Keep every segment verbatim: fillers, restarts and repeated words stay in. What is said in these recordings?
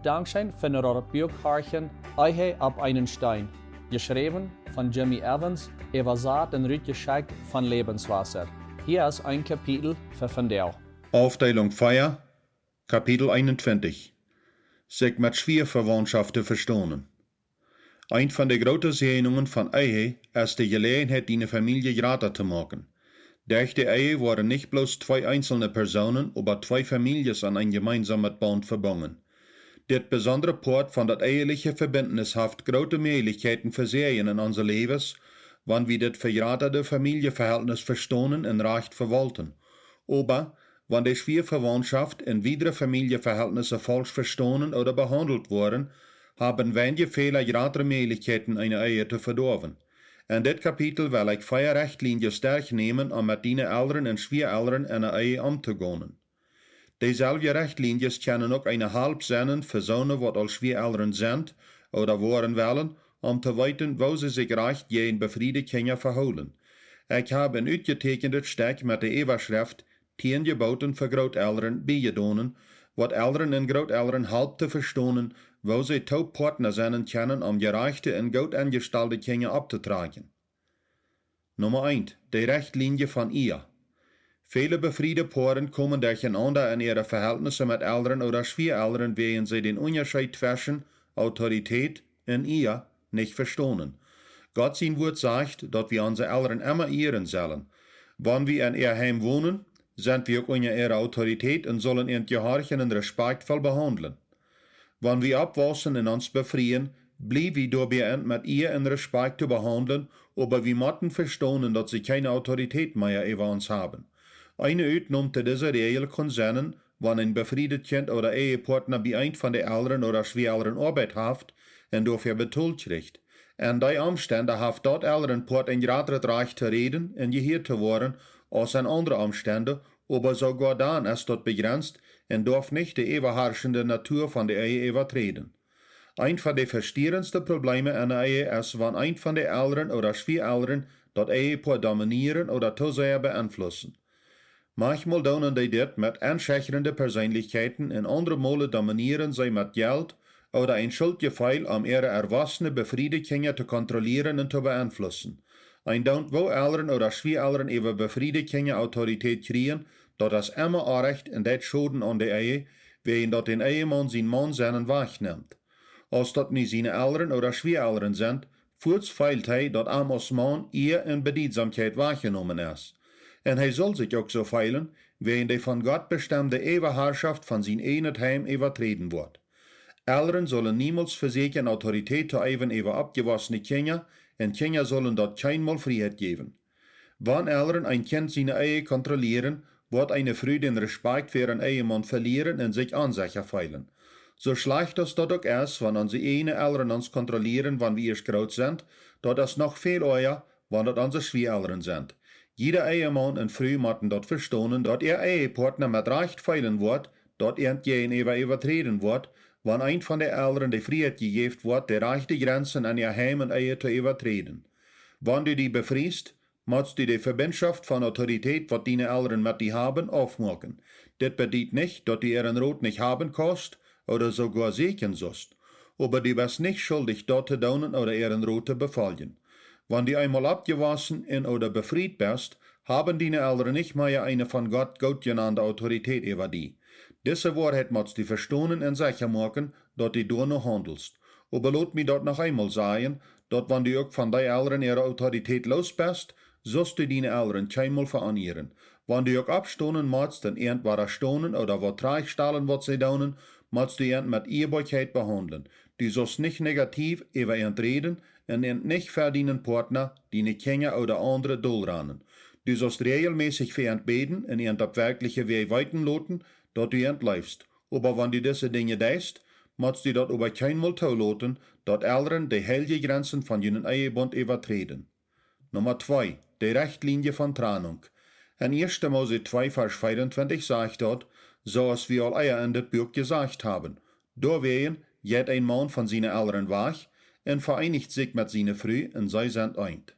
Dankscheen fa daut Buak horchen, Ehe opp eenen Steen. Jeschräwen von Jimmy Evans, äwasat un rutjeschekjt von Lebenswasser. Hia es een Kapitel fa vondoag. Aufdeelunk vea, Kapitel eenuntwintich. Sikj met Schwieaverwauntschaften vestonen. Eent von de groote Säajnungen von Ehe es de Jeläajenheit, diene Famielje jrata to moaken. Derch de Ehe woaren nich bloos twee eenzelne Persoonen, oba twee Famieljes aun een jemeensamet Baunt vebungen. Dit besondre Poat von daut eheliche Vebintnis haft groote Mäajlichkjeiten fa Säajen en onse Läwes, wan wie dit vejratade Famieljeverhältnis vestonen un rajcht vewaulten. Oba wan de Schwieaverwauntschaft un wiedre Famieljeverhältnisse faulsch vestonen ooda behaundelt woaren, haben weinje Fäla jratre Mäajlichkjeiten, eene Ehe to vedoawen. En dit Kapitel well ekj vea Rechtlienjes derchnämen, om met diene Elren un Schwieaelren en eene Ehe omtogonen. Deeselwje Rechtlienjes kjennen uk eene Halp sennen fa soone, waut aul Schwieaelren sent ooda woaren wellen, om to weeten, woo see sikj rajcht jäajen befriede Kjinja vehoolen. Ekj hab een utjetäkjendet Stekj met de Äwaschreft Tieen Jeboten fa Grootelren biejedonen, waut Elren un Grootelren halpt to vestonen, woo see toop Poatna sennen kjennen, om jerajchte un goot enjestalde Kjinja opptotrakjen. Numma eent, de Rechtlienje von Ehe. Väle befriede Poaren komen derchenaunda en äare Verhältnisse met Elren ooda Schwieaelren, wäajen see dän Unjascheet tweschen Autoritäet un Ehe nich vestonen. Gott sien Wuat sajcht, daut wie onse Elren emma ieren sellen. Wan wie en äa Heim wonen, sent wie uk unja äare Autoritäet un sullen an jehorchen un respakjtvoll behaundlen. Wan wie oppwaussen un ons befrieen, bliew wie doabie, an met Ea un Respakjt to behaundlen, oba wie motten vestonen, daut see kjeene Autoritäet mea äwa ons haben. Eene Utnom to dise Räajel kunn sennen, wan een befriedet Kjint ooda Ehepoatna bie eent von de Elren ooda Schwieaelren Oabeit haft un doafäa betolt kjricht. En dee Omstend haft daut Elrenpoat een jratret Rajcht to räden un jehieet to woaren aus en aundre Omstend, oba soogoa dan es daut bejrenst un darf nich de äwaharschende Natua von de Ehe äwaträden. Eent von de vestierenste Probleme en de Ehe es, wan eent von de Elren ooda Schwieaelren daut Ehepoa dominieren ooda too sea beeinflussen. Maunchmol doonen dee dit met enschechrende Perseenlichkjeiten un aundre Mole dominieren see met Jelt ooda een Schuldjefeel, om äare erwossne befriede Kjinja to kontrollieren un to beeinflussen. Een Doont, woo Elren ooda Schwieaelren äwa befriede Kjinja Autoritäet kjrieen, daut es emma oajch un deit Schoden aun de Ehe, wäajen daut dän Ehemaun sien Maun sennen wajchnemt. Aus daut nu siene Elren ooda Schwieaelren sent, fuaz feelt hee, daut am aus Maun Ea un Bediedsamkjeit wajchjenomen es. Un hee saul sikj uk soo feelen, wäajen dee von Gott bestemde Äwaharschoft von sien ieejnet Heim äwaträden woat. Elren sullen niemols vesieekjen, Autoritäet to äwen äwa oppjewossne Kjinja, un Kjinja sullen daut kjeenmol Frieheit jäwen. Wan Elren een Kjint siene Ehe kontrollieren, woat eene Fru dän Respakjt fa äaren Ehemaun velieren un sikj onsecha feelen. Soo schlajcht aus daut uk es, wan onse ieejne Elren ons kontrollieren, wan wie ieescht groot sent, daut es noch väl oaja, wan daut onse Schwieaelren sent. Jieda Ehemaun un Fru motten daut vestonen, daut äa Ehepoatna met Rajcht feelen woat, daut ea jäajenäwa äwaträden woat, wan eent von de Elren de Frieheit jejäft woat, de rajchte Jrenzen en äa Heim un Ehe to äwaträden. Wan du die befriest, motst du de Vebinjschoft von Autoritäet, waut diene Elren met die haben, aufmoaken. Dit bediet nich, daut du äaren Rot nich haben kaust ooda soogoa sieekjen sust, oba du best nich schuldich, daut to doonen ooda äaren Rot to befoljen. Wan du eemol oppjewossen un ooda befriet best, haben diene Elren nich mea eene von Gott goot jenande Autoritäet äwa die. Dise Woarheit motst du vestonen un secha moaken, daut du doano haundelst. Oba lot mie daut noch eemol sajen, daut wan du uk von dee Elren äare Autoritäet loos best, sust du diene Elren kjeenmol veonieren. Wan du uk oppstonen motst un irjentwaut stonen ooda waut trigjstalen, waut see doonen, motst du irjent met Ieeboakjheit behaundlen. Du sust nich negativ äwa irjent räden un irjent nich fa dienen Poatna, diene Kjinja ooda aundre dolranen. Du sust räajelmässich fa irjent bäden un irjent opp werkjliche Wäaj weeten loten, daut du irjent leefst. Oba wan du dise Dinja deist, motst du daut oba kjeenmol toloten, daut Elren de heilje Jrenzen von jun Ehebunt äwaträden. Numma twee, de Rechtlienje von Trannunk. En ieeschte Mose twee, Varsch veeauntwintich sajcht daut, soo aus wie aul ea en dit Buak jesajcht haben: Doawäajen jeit een Maun von siene Elren wajch un veeenicht sikj met siene Fru, un see sent eent.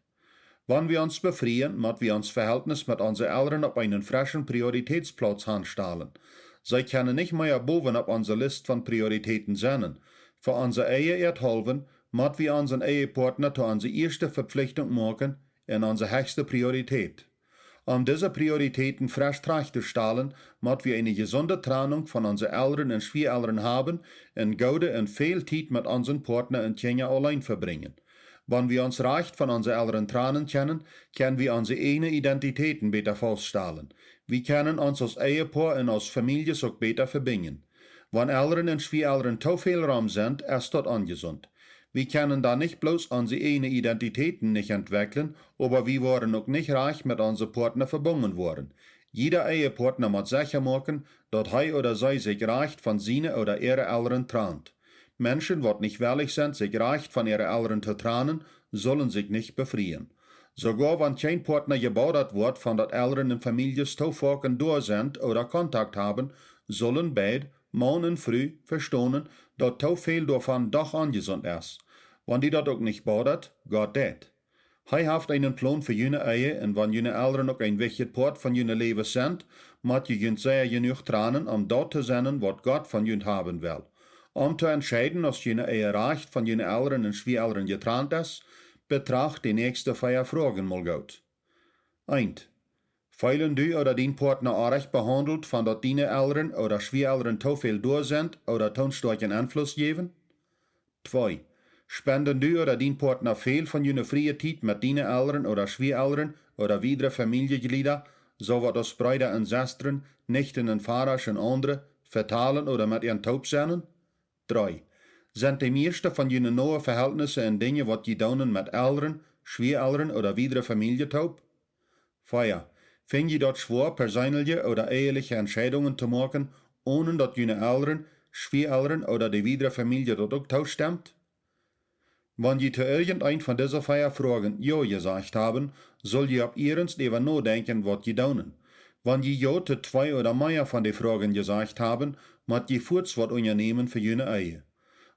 Wan wie ons befrieen, mott wie ons Vehältnis met onse Elren opp eenen freschen Prioritätsplauz hanstalen. See kjennen nich mea bowen opp onse List von Prioritäten sennen. Fa onse Ehe äa haulwen mott wie onsen Ehepartna to onse ieeschte Vepflichtunk moaken un onse hechste Priorität. Om dise Prioritäten fresch trajcht to stalen, mott wie eene jesunde Trannunk von onse Elren un Schwieelren haben un goode un väl Tiet met onsen Partna un Kjinja auleen vebrinjen. Wan wie ons rajcht von onse Elren trannen kjennen, kjenn wie onse ieejne Identitäten bäta fauststalen. Wie kjennen ons aus Ehepoa un aus Famieljes uk bäta vebinjen. Wan Elren un Schwieelren too väl rom sent, es daut onjesunt. Wie kjennen dan nich bloos onse ieejne Identitäten nich entwekjlen, oba wie woaren uk nich rajcht met onse Partna vebungen woaren. Jieda Ehepartna mott secha moaken, daut hee ooda see sikj rajcht von siene ooda äare Elren trant. Menschen, waut nich wellich sent, sikj rajcht von äare Elren to trannen, sullen sikj nich befrieen. Soogoa wan kjeen Partna jebaudat woat von daut Elren un Famieljes too foaken doa sent ooda Kontakt haben, sullen beid, Maun un Fru, vestonen, daut too väl doavon doch onjesunt es. Wan die daut uk nich baudat, Gott deit. Hee haft eenen Plon fa june Ehe, un wan june Elren uk een wichtjet Poat von june Läwen sent, mott jie junt sea jenuach trannen, om daut to sennen, waut Gott von junt haben well. Om to entscheiden, aus june Ehe rajcht von june Elren un Schwieelren jetrant es, betracht de näakjste vea Froagen mol goot. Eent: Feelen du ooda dien Partna orrajcht behaundelt, von daut diene Elren ooda Schwieelren too väl doa sent ooda too stoakjen Enfluss jäwen? Twee: Spenden du ooda dien Partna väl von june frie Tiet met diene Elren ooda Schwieelren ooda wiedre Famieljeglieda, soo waut aus Breeda un Sestren, Nichten un Vadasch un aundre, vetalen ooda met an toop sennen? Dree: Sent de mieeschte von june noe Veheltnisse un Dinja, waut jie doonen, met Elren, Schwieelren ooda wiedre Famielje toop? Vea: Finj jie daut schwoa, perseenelje ooda eheliche Entscheidungen to moaken, onen daut june Elren, Schwieelren ooda de wiedre Famielje daut uk toostemt? Wan jie to irjenteent von dise vea Froagen jo jesajcht haben, sull jie opp iernst äwa nodenkjen, waut jie doonen. Wan jie jo to twee ooda mea von de Froagen jesajcht haben, mott jie fuaz waut unjanämen fa june Ehe.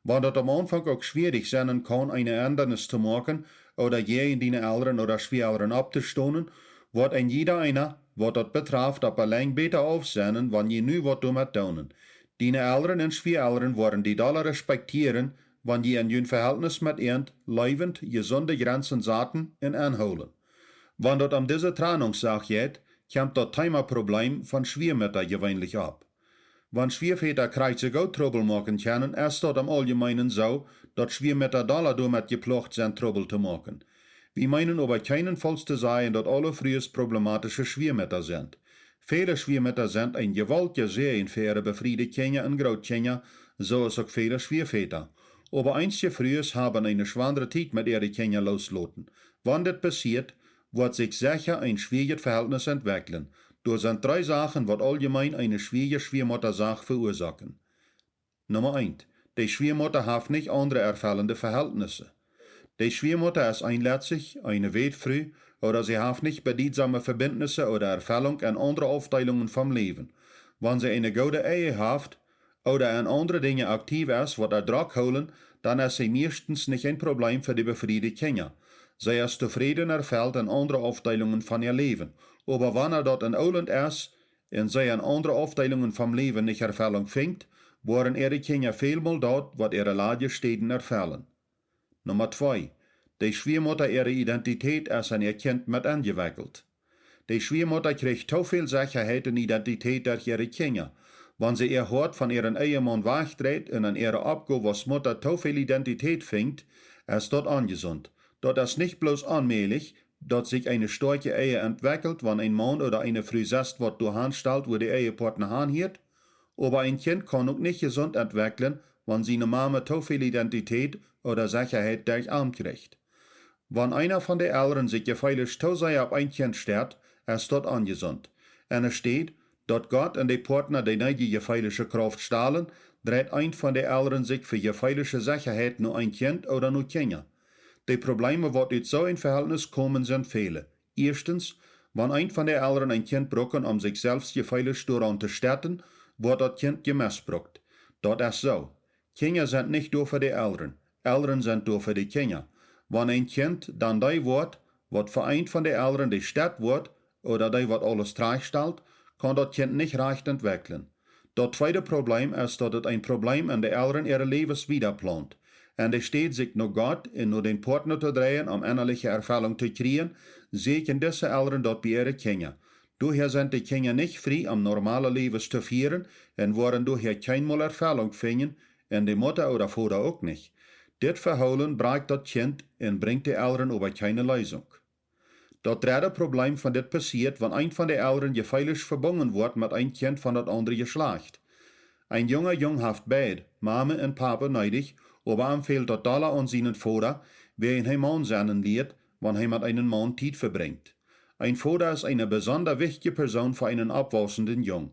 Wan daut aum Aunfank uk schwierich sennen kaun, eene Endanis to moaken ooda jäajen diene Elren ooda Schwieelren opptostonen, woat een jieda eena, waut daut betraft, opp de Lenj bäta auf sennen, wan jie nu waut doamet doonen. Diene Elren un Schwieelren woaren die dolla respektieren, wan jie en jun Veheltnis met an leewent, jesunde Jrenzen saten un enhoolen. Wan daut om dise Trannungssach jeit, kjemt daut Teema Probleem von Schwieamutta jeweenlich opp. Wan Schwieväta krakjt soo goot Trubbel moaken kjennen, es daut em Auljemeenen soo, daut Schwieamutta dolla doamet jeplocht sent, Trubbel to moaken. Wie meenen oba kjeenenfaulls to sajen, daut aule Frues problematische Schwieamutta sent. Väle Schwieamutta sent een jewaultja Säajen fa äare befriede Kjinja un Grootkjinja, soo aus uk väle Schwieväta. Oba eenje Frues haben eene schwandre Tiet met äare Kjinja loosloten. Wan dit passieet, woat sikj secha een schwieajet Veheltnis entwekjlen. Doa sent dree Sachen, waut auljemeen eene schwieaje Schwiamuttasach veuasoaken. Numma eent: De Schwiamutta haft nich aundre erfellende Veheltnisse. De Schwiamutta es eenletzich, eene Wätfru, ooda see haft nich bedietsome Vebintnisse ooda Erfellunk en aundre Aufdeelungen vom Läwen. Wan see eene goode Ehe haft, ooda en aundre Dinja aktiv es, waut ar drock hoolen, dan es see mieeschtens nich een Probleem fa de befriede Kjinja. See es tofräd un erfelt en aundre Aufdeelungen von äa Läwen. Oba wan ar daut en Olent es, un see en aundre Aufdeelungen vom Läwen nich Erfellunk finjt, woaren äare Kjinja välmol daut, waut äare ladje Städen erfellen. Numma twee: De Schwiamutta äare Identität es en äa Kjint met enjewekjelt. De Schwiamutta kjricht too väl Sechaheit un Identität derch äare Kjinja. Wan see äa Hoat von äaren Ehemaun wajchdreit un en äare Oppgow aus Mutta too väl Identität finjt, es daut onjesunt. Daut es nich bloos onmäajlich, daut sikj eene stoakje Ehe entwekjelt, wan een Maun ooda eene Fru sest waut doa han stalt, wua de Ehepartna han hieet, oba een Kjint kaun uk nich jesunt entwekjlen, wan siene Mame too väl Identität ooda Sechaheit derch am kjricht. Wan eena von de Elren sikj jefeelisch too sea opp een Kjint steit, es daut onjesunt. Enne Städ, daut Gott un de Partna de needje jefeelische Krauft stalen, dreit eent von de Elren sikj fa jefeelische Sechaheit no een Kjint ooda no Kjinja. De Probleeme, waut ut soo een Veheltnis komen, sent väle. Ieeschtens, wan eent von de Elren een Kjint bruken, om sikj selfst jefeelisch doaraun to stetten, woat daut Kjint jemesbrukt. Daut es soo. Kjinja sent nich doa fa de Elren. Elren sent doa fa de Kjinja. Wan een Kjint dan dee woat, waut fa eent von de Elren de Stett woat, ooda dee, waut aules trajcht stalt, kaun daut Kjint nich rajcht entwekjlen. Daut tweede Problem es, daut et een Problem en de Elren äare Läwes wieda plaunt. En de Städ sikj no Gott un no dän Partner to dreien, om ennaliche Erfellunk to kjrieen, sieekjen dise Elren daut bie äare Kjinja. Doahäa sent de Kjinja nich frie, om normale Läwes to fieren, un woaren doahäa kjeenmol Erfellunk finjen, un de Mutta ooda Voda uk nich. Dit Vehoolen brakjt daut Kjint un brinjt de Elren oba kjeene Leesunk. Daut dredde Problem von dit passieet, wan een von de Elren jefeelisch vebungen woat met een Kjint von daut aundre Jeschlajcht. Een junga Jung haft beid, Mame un Pape, needich, oba am fält daut dolla aun sienen Voda, wäajen hee Maun sennen lieet, wan hee met eenen Maun Tiet vebrinjt. Een Voda es eene besonda wichtje Persoon fa eenen oppwaussenden Jung.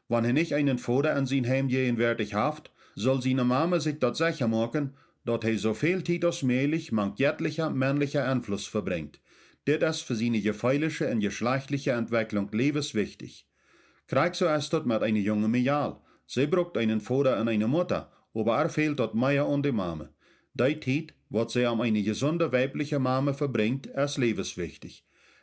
Wan hee nich eenen Voda en sien Heim jäajenwoatich haft, saul siene Mame sikj daut secha moaken, daut hee soo väl Tiet aus mäajlich mank jettlicha, männlicha Enfluss vebrinjt. Dit es fa siene jefeelische un jeschlajchtliche Entwekjlunk läwenswichtich. Krakjt soo es daut met eene junge Mejal. See brukt eenen Voda un eene Mutta, oba ar fält daut mea aun de Mame. Dee Tiet, waut see om eene jesunde weibliche Mame vebrinjt, es läwenswichtich.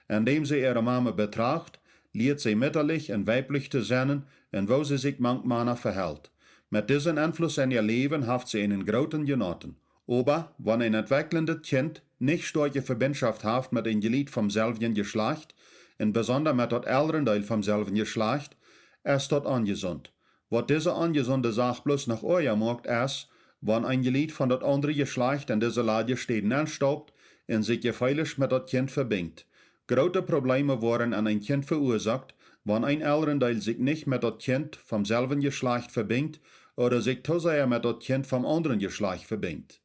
Endäm see äare Mame betracht, lieet see mittalich un weiblich to sennen un woo see sikj mank Mana vehelt. Met disen Enfluss en äa Läwen haft see eenen grooten jenoten. Oba wan een entwekjlendet Kjint nich stoakje Vebindschoft haft met een Jelied vom selwjen Jeschlajcht, un besonda met daut Elrendeel vom selwjen Jeschlajcht, es daut onjesunt. Waut dise onjesunde Sach bloos noch oaja moakt, es, wan een Jelied von daut aundre Jeschlajcht en dise ladje Städ nenstaupt un sikj jefeelisch met daut Kjint vebinjt. Groote Probleme woaren en een Kjint veuasoakt, wan een Elrendeel sikj nich met daut Kjint vom selwjen Jeschlajcht vebinjt ooda sikj too sea met daut Kjint vom aundren Jeschlajcht vebinjt.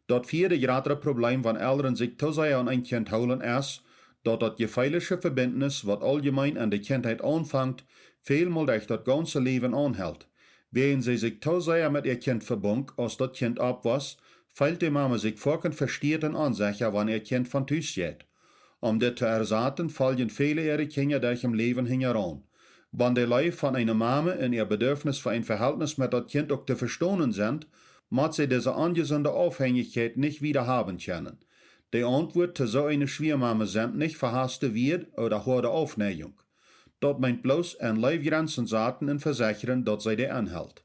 Daut vieede jratre Problem, wan Elren sikj too sea aun een Kjint hoolen, es, daut daut jefeelische Vebintnis, waut auljemeen en de Kjintheit aunfangt, välmol derch daut gaunze Läwen aunhelt. Wäajen see sikj too sea met äa Kjint vebunk, aus daut Kjint oppwoss, feelt de Mame sikj foaken vestieet un onsecha, wan äa Kjint von Tus jeit. Om dit to ersaten, foljen väle äare Kjinja derch em Läwen hinjaraun. Wan de Leew von eene Mame un äa Bedürfnis fa een Vehältnis met daut Kjint uk to vestonen sent, mott see dise onjesunde Aufhenjichkjeit nich wieda haben kjennen. De Auntwuat to soo eene Schwiamame sent nich vehaste Wieed ooda hoade Aufneijunk. Daut meent bloos en Leew Jrenzen saten un vesechren, daut see dee enhelt.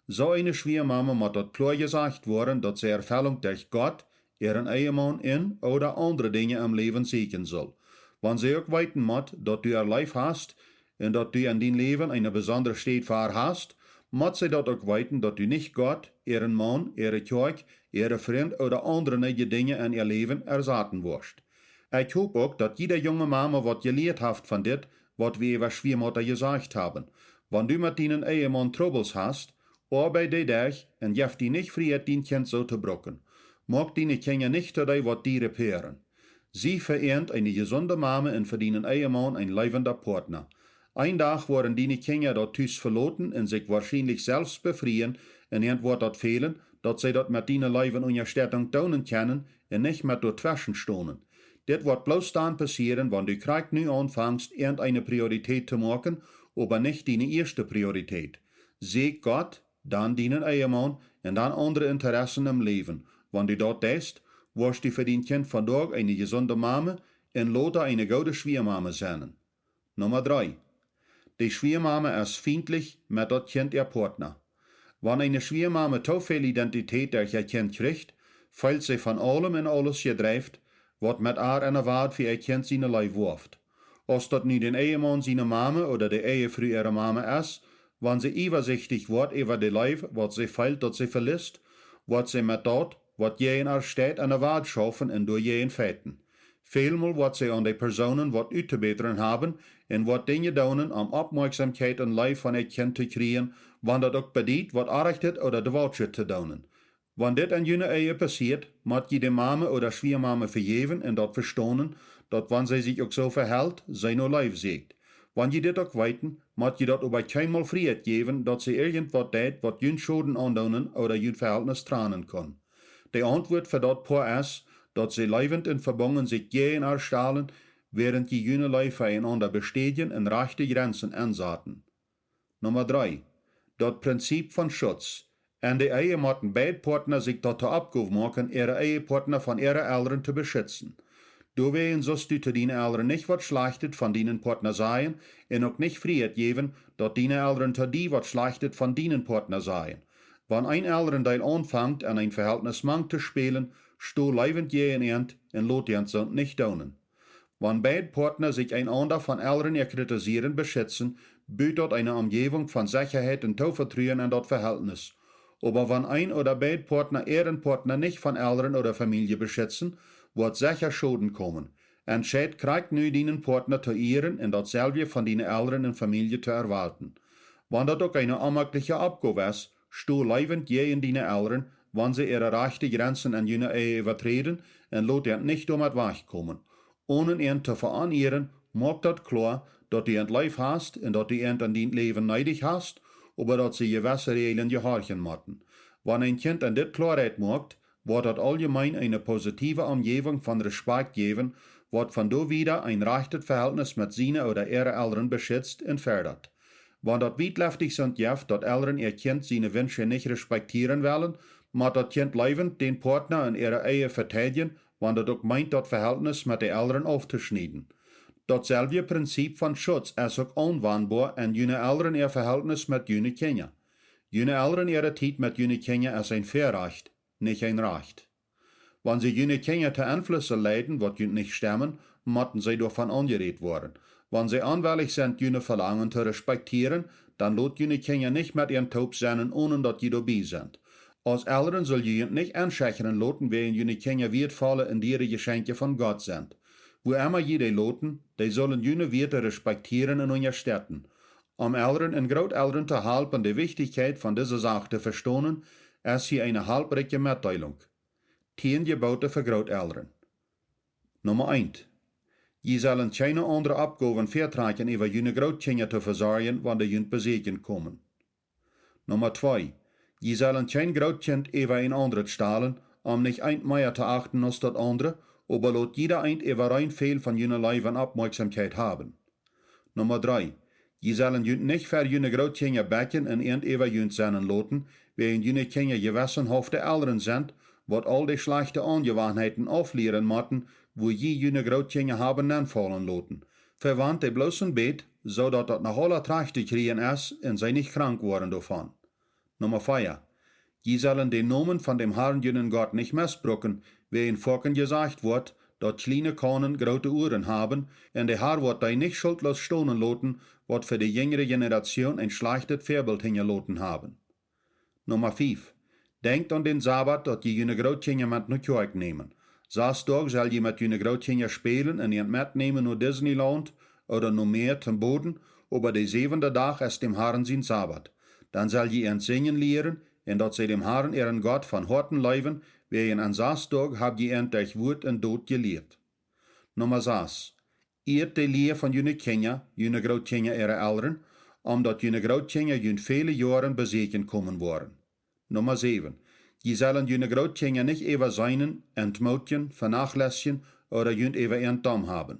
Soo eene Schwiamame mott daut kloa jesajcht woaren, daut see Erfellunk derch Gott, äaren Ehemaun un ooda aundre Dinja em Läwen sieekjen sull. Wan see uk weeten mott, daut du äa leef hast un daut du en dien Läwen eene besondre Städ fa äa hast, mott see daut uk weeten, daut du nich Gott, äaren Maun, äare Kjoakj, äare Frind ooda aundre needje Dinja en äa Läwen ersaten woascht. Ekj hop uk, daut jiede junge Mame waut jelieet haft von dit, waut wie äwa Schwiamutta jesajcht haben. Wan du met dienen Ehemaun Trubbels hast, oabeid dee derch un jeff die nich Frieheit, dien Kjint soo to brucken. Moak diene Kjinja nich to dee, waut die repieren. Sie fa an eene jesunde Mame un fa dienen Ehemaun een leewenda Partna. Een Dach woaren diene Kjinja daut Tus veloten un sikj woarschienlich selfst befrieen, un an woat daut fälen, daut see daut met diene Leew un Unjastettunk doonen kjennen un nich met doatweschen stonen. Dit woat bloos dan passieren, wan du krakjt nu aunfangst, an eene Priorität to moaken, oba nich diene ieeschte Priorität. Sieekj Gott, dan dienen Ehemaun un dan aundre Interessen em Läwen. Wan du daut deist, woascht du fa dien Kjint vondoag eene jesunde Mame un lota eene goode Schwiamame sennen. Numma dree. De Schwiamame es fientlich met daut Kjint äa Partna. Wan eene Schwiamame too väl Identität derch äa Kjint kjricht, feelt see von aulem un aules jedreft, waut met äa enne Welt fa äa Kjint siene Leew woaft. Aus daut nu dän Ehemaun siene Mame ooda de Ehefru äare Mame es, wan see iewasichtich woat äwa de Leew, waut see feelt, daut see velist, woat see met daut, waut jäajen äa steit, enne Welt schaufen un doajäajen feiten. Välmol woat see aun de Persoonen waut uttobätren haben un woat Dinja doonen, om Oppmoakjsomkjeit un Leew von äa Kjint to kjrieen, wan daut uk bediet, waut Orrajchtet ooda Dwalschet to doonen. Wan dit en june Ehe passieet, mott jie de Mame ooda Schwiamame vejäwen un daut vestonen, daut wan see sikj uk soo vehelt, see no Leew sieekjt. Wan jie dit uk weeten, mott jie daut oba kjeenmol Frieheit jäwen, daut see irjentwaut deit, waut junt Schoden aundoonen ooda jun Vehältnis tranen kunn. De Auntwuat fa daut Poa es, daut see leewent un vebungen sikj jäajen äa stalen, wäarent jie june Leew fa eenaunda bestädjen un rajchte Jrenzen ensaten. Numma dree. Daut Prinzip von Schutz. En de Ehe motten beid Partna sikj daut to Oppgow moaken, äare Ehepartna von äare Elren to beschitzen. Doawäajen sust du to diene Elren nich waut Schlajchtet von dienen Partna sajen un uk nich Frieheit jäwen, daut diene Elren to die waut Schlajchtet von dienen Partna sajen. Wan een Elrendeel aunfangt, en een Vehältnis mank to spälen, sto leewent jäajen an un lot an soont nich doonen. Wan beid Partna sikj eenaunda von Elren äa Kritisieren beschitzen, but daut eene Omjäwunk von Sechaheit un Toovetruen en daut Vehältnis. Oba wan een ooda beid Partna äaren Partna nich von Elren ooda Famielje beschitzen, woat secha Schoden komen. Entscheid krakjt nu dienen Partna to ieren un daut selwje von diene Elren un Famielje to erwoaten. Wan daut uk eene onmakliche Oppgow es, sto leewent jäajen diene Elren, wan see äare rajchte Jrenzen en june Ehe äwaträden, un lot an nich doamet wajchkomen. Onen an to veonieren, moak daut kloa, daut du an leef hast un daut du an en dien Läwen needich hast, oba daut see jewesse Räajlen jehorchen motten. Wan een Kjint an dit Kloaheit moakt, woat daut auljemeen eene positiewe Omjäwunk von Respakjt jäwen, waut von doa wieda een rajchtet Vehältnis met siene ooda äare Elren beschitzt un foodat. Wan daut wietleftich soont jeft, daut Elren äa Kjint siene Winsche nich respektieren wellen, mott daut Kjint leewent dän Partna en äare Ehe veteidjen, wan daut uk meent, daut Vehältnis met de Elren auftoschnieden. Daut selwje Prinzip von Schutz es uk aunwanboa en june Elren äa Vehältnis met june Kjinja. June Elren äare Tiet met june Kjinja es een Väarajcht, nich een Rajcht. Wan see june Kjinja to Enflusse leiden, waut junt nich stemmen, motten see doavon aunjerät woaren. Wan see onwellich sent, june Velangen to respektieren, dan lot june Kjinja nich met an toop sennen, onen daut jie doabie sent. Aus Elren sull jie junt nich enschechren loten, wäajen june Kjinja wieetvolle un diere Jeschenkje von Gott sent. Wuaemma jie dee loten, dee sullen june Wieet respektieren un unjastetten. Om Elren un Grootelren to halpen, de Wichtichkjeit von dise Sach to vestonen, es hia eene halprikje Metdeelunk. Tieen Jeboote fa Grootelren. Numma eent. Jie sellen kjeene aundre Oppgowen väatrakjen, äwa june Grootkjinja to vesorjen, wan dee junt besieekjen komen. Numma twee. Jie sellen kjeen Grootkjint äwa een aundret stalen, om nich eent mea to achten aus daut aundre, oba lot jieda eent äwareen väl von june Leew un Oppmoakjsomkjeit haben. Numma dree. Jie sellen junt nich ver june Grootkjinja bekjen un an äwa junt sennen loten, wäajen june Kjinja jewessenhafte Elren sent, waut aul de schlajchte Aunjewanheiten auflieren motten, wua jie june Grootkjinja haben nenfaulen loten. Vewandt dee bloos een bät, soo daut daut noch aula trajcht to kjrieen es un see nich krank woaren doavon. Numma vea. Jie sellen dän Nomen von däm Harn, junen Gott, nich mesbruken, wäajen foaken jesajcht woat, daut kjliene Kaunen groote Uaren haben, un de Har woat dee nich schuldloos stonen loten, waut fa de jinjre Jeneratioon een schlajchtet Väabilt hinjaloten haben. Numma fief. Denkjt aun dän Sabat, daut jie june Grootkjinja met no Kjoakj nämen. Sas Doag sell jie met june Grootkjinja spälen un an metnämen no Disneyland ooda no Mäa toom boden, oba de säwenda Dach es däm Harn sien Sabat. Dan sell jie an sinjen lieren, un daut see däm Harn, äaren Gott, von Hoaten leewen, wäajen an sas Doag hab jie an derch Wuat un Dot jelieet. Numma sas. Ieet de Lia von june Kjinja, june Grootkjinja äare Elren, om daut june Grootkjinja junt väle Joaren besieekjen komen woaren. Numma säwen. Jie sellen june Grootkjinja nich äwaseenen, entmootjen, venachlestjen ooda junt äwa an domm haben.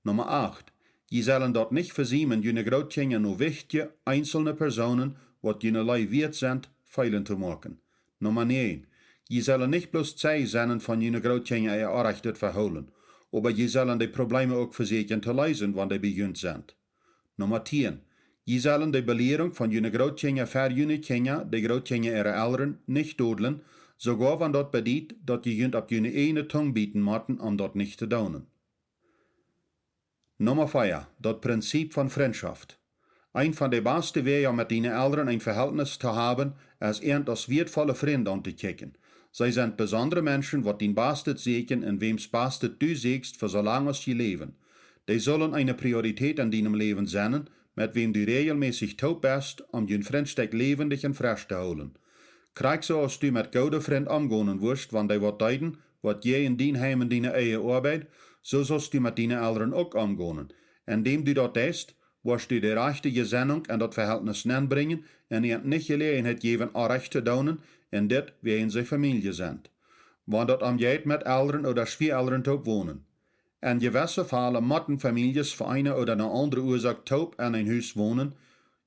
Numma acht. Jie sellen daut nich vesiemen, june Grootkjinja no wichtje, eenzelne Persoonen, waut june Leew wieet sent, feelen to moaken. Numma näajen. Jie sellen nich bloos Zeij sennen von june Grootkjinja äa orrajchtet Vehoolen, oba jie sellen de Probleeme uk vesieekjen to leesen, wan dee bie junt sent. Numma tieen. Jie sellen de Belierunk von june Grootkjinja ver june Kjinja, de Grootkjinja äare Elren, nich dodlen, soogoa wan daut bediet, daut jie junt opp june ieejne Tung bieten motten, om daut nich to doonen. Numma vea. Daut Prinzip von Frintschoft. Een von de baste Wäaj, om met diene Elren een Vehältnis to haben, es an aus wieetvolle Frind auntokjikjen. See sent besondre Menschen, waut dien Bastet sieekjen un wäms Bastet du sieekjst fa soo lang aus jie läwen. Dee sullen eene Priorität en dienem Läwen sennen, met wäm du räajelmässich toop best, om jun Frintstekj läwendich un fresch to hoolen. Krakjt soo aus du met goode Frind omgonen wurscht, wan dee waut deeden, waut jäajen dien Heim un diene Ehe oabeid, soo sust du met diene Elren uk omgonen. Endäm du daut deist, woascht du de rajchte Jesennunk en daut Vehältnis nenbrinjen un an nich Jeläajenheit jäwen, orrajcht to doonen, un dit wäajen see Famielje sent. Wan daut om jeit, met Elren ooda Schwieaelren toop wonen. En jewesse Faulen motten Famieljes fa eene ooda ne aundre Uasoak toop en een Hus wonen,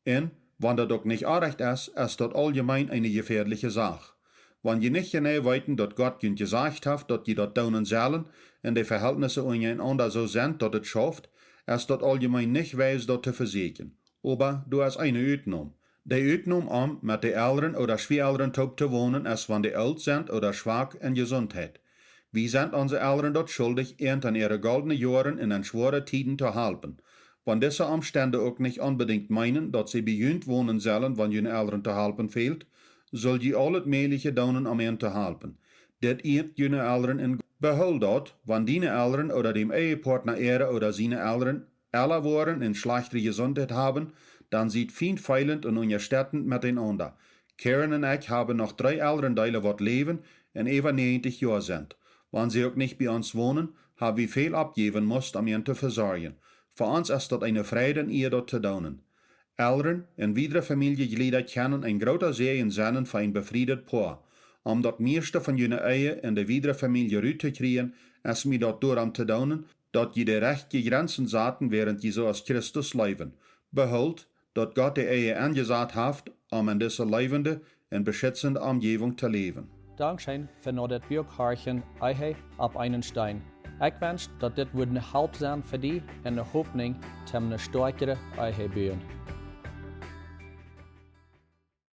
un wan daut uk nich orrajcht es, es daut auljemeen eene jefäadliche Sach. Wan jie nich jeneiw weeten, daut Gott junt jesajcht haft, daut jie daut doonen sellen, un de Vehältnisse unjarenaunda soo sent, daut et schauft, es daut auljemeen nich weis, daut to vesäkjen. Oba doa es eene Utnom. De Utnom, om met de Elren ooda Schwieelren toop to wonen, es, wan dee oolt sent ooda schwak en Jesuntheit. Wie sent onse Elren daut schuldich, an en äare goldne Joaren un en schwoare Tieden to halpen. Wan dise Omstend uk nich onbedinjt meenen, daut see bie junt wonen sellen, wan june Elren to halpen fält, sull jie aulet mäajliche doonen, om an to halpen. Dit ieet june Elren un behool daut, wan diene Elren ooda däm Ehepoatna äare ooda siene Elren ella woaren un schlajchtre Jesuntheit haben, dan siet fien feelent un unjastettend met eenaunda. Karen un ekj haben noch dree Elrendeele, waut läwen un äwa näajentich Joa sent. Wan see uk nich bie ons wonen, hab wie väl oppjäwen must, om an to vesorjen. Fa ons es daut eene Freid un Ea, daut to doonen. Elren un wiedre Famieljeglieda kjennen een groota Säajen sennen fa een befriedet Poa. Om daut mieeschte von june Ehe en de wiedre Famielje rut to kjrieen, es mie daut doarom to doonen, daut jie de rajchte Jrenzen saten, wäarent jie soo aus Christus leewen. Behoolt, daut Gott de Ehe enjesat haft, om en dise leewende un beschitzende Omjäwunk to läwen. Dankscheen fa no dit Buak horchen, Ehe opp eenen Steen. Ekj wensch, daut dit wudd ne Help sennen fa die un ne Hopninj toom ne stoakjre Ehe buen.